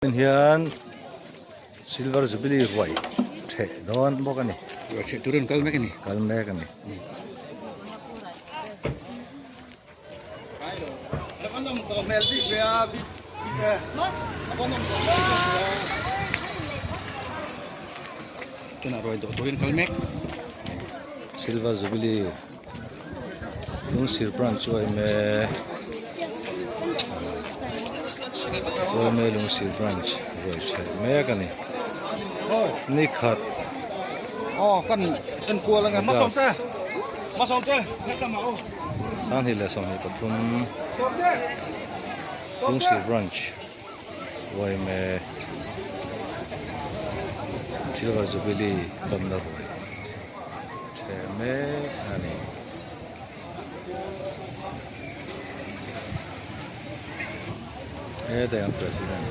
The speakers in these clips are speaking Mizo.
Hian silver jubilee ruai theh dawn bawk a ni. Ruai theh turin kal mek a ni. Kal mek a ni. Tunah ruai dawh turin kal mek. Silver jubilee Lungsir branch chu a awm e Tualme Lungsir branch ruai chhelh mek a ni ni khat 2023 Lungsir branch Uaime Silver Jubilee lawmna ruai Thleh mek a ni. Hetah hian president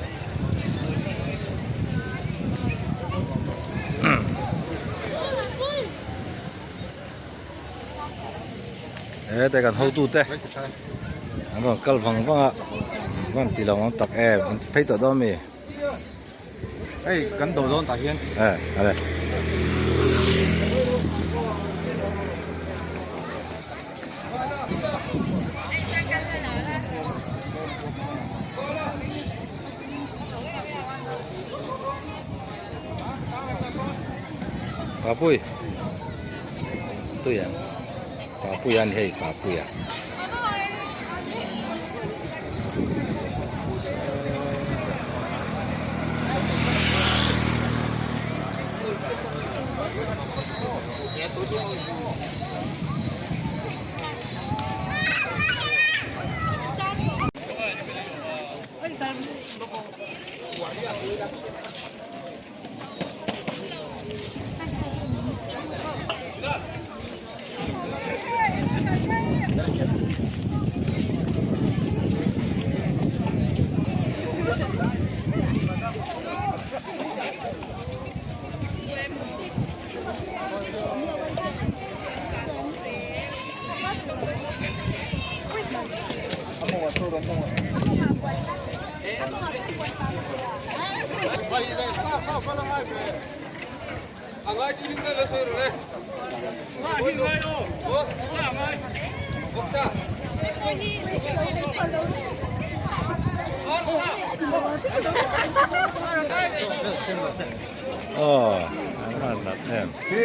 hetah kan hotute an rawn kal vang vang a van ti lo ang tak em an phei tawh dawn ami. Hei kan do dawn tah hian. Eh, ale. Papui. Tuya. Papuia ani hei Papuia. Aw an han nat em. E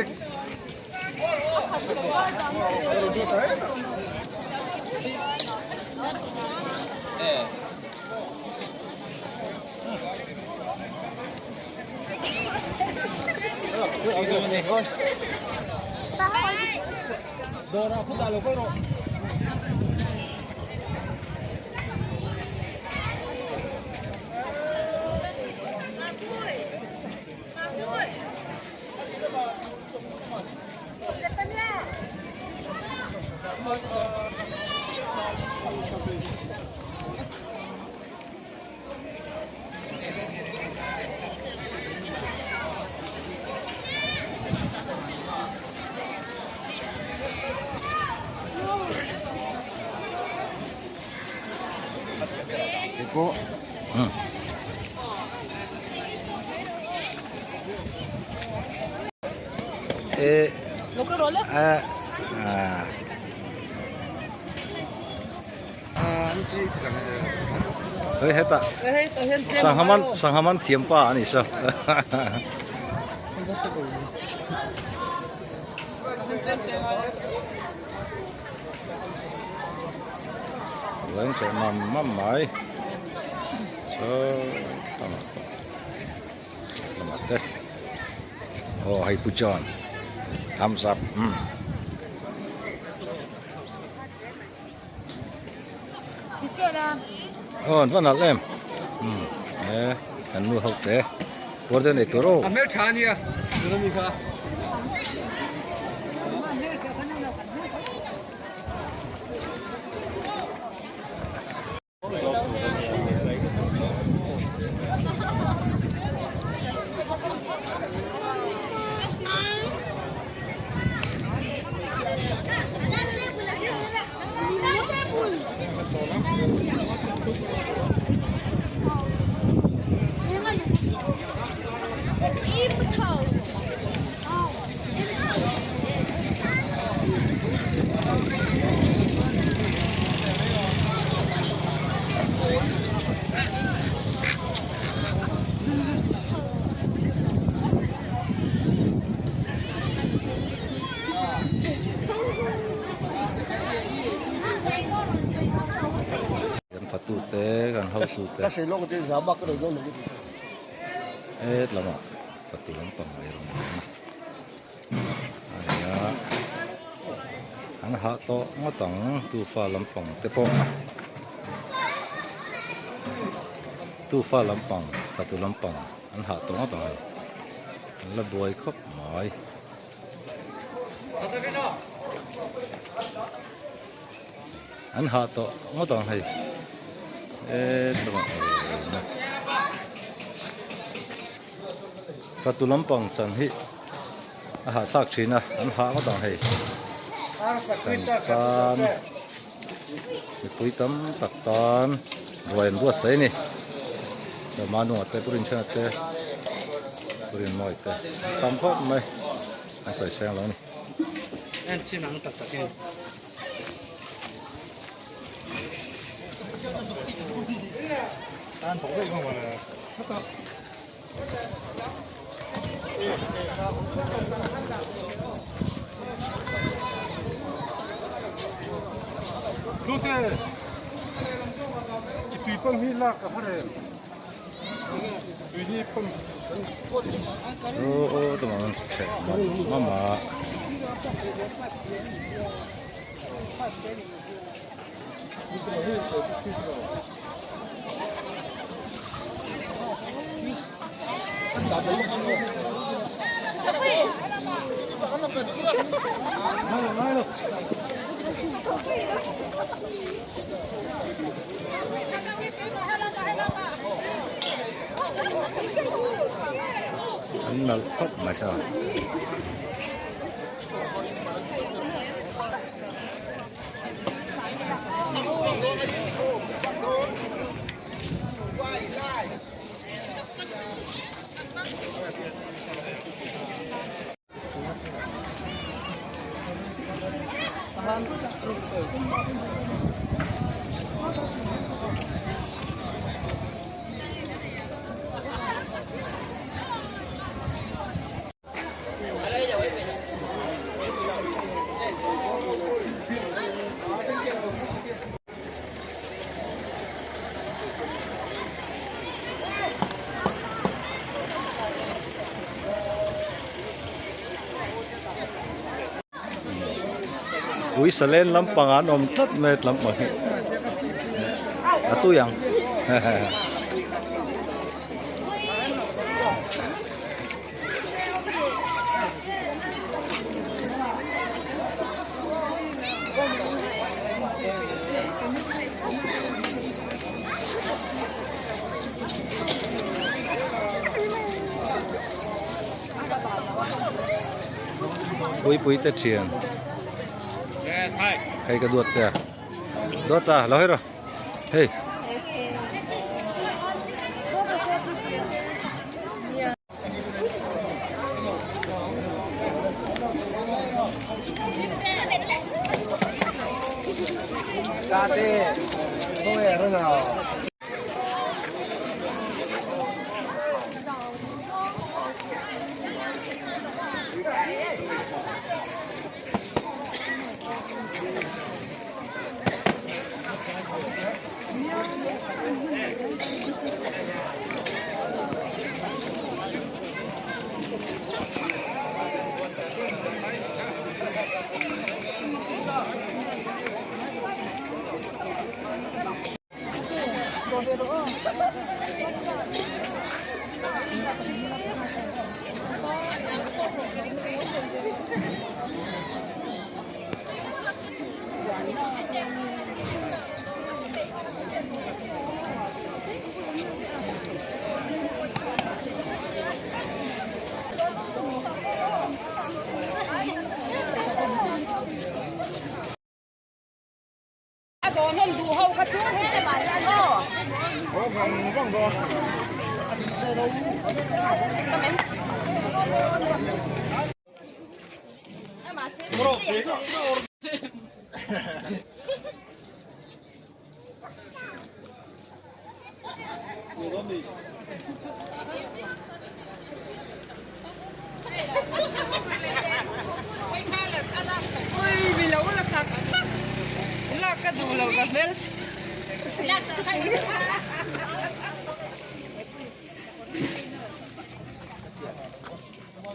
a a Hei hetah sangha man sangha man thiam pa a ni saw Leng cheh mam mam mai saw tamah pawh lamah te aw hei pu John thumbs up umm. Aw an va nalh em umm e kan nu ho te kawr te nei tur aw. A hmel tha ania tuna mi kha. te het lamah fatu lampang eirawng bawlna a ni a an hah tawh ngawt ang tufa lampang te pawh tufa lampang fatu lampang an hah tawh ngawt ang hei an la buai khawp mai. An hah tawh ngawt ang hei fatu lampang chan hi a hahthlak thin a an hah ngawt ang hei kan tan mipui tam tak tan ruai an buatsaih a ni Chawhma hnungah te Pu Rinchhana te Pu Rinmawii te an tam khawp mai an sawi seng lo a ni. En chin ang tak tak em. An nalh khawp mai tha. Ui salen lampang ah an awm tlat mai a tlampang hi a tui ang. Puipui te thian hei ka duat te a duat a lo hei rawh hei.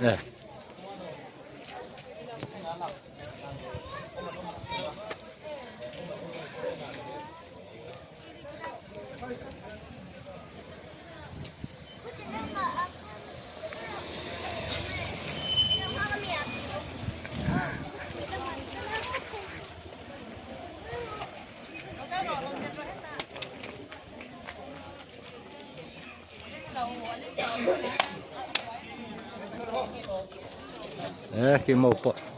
E. E khi mo pawh.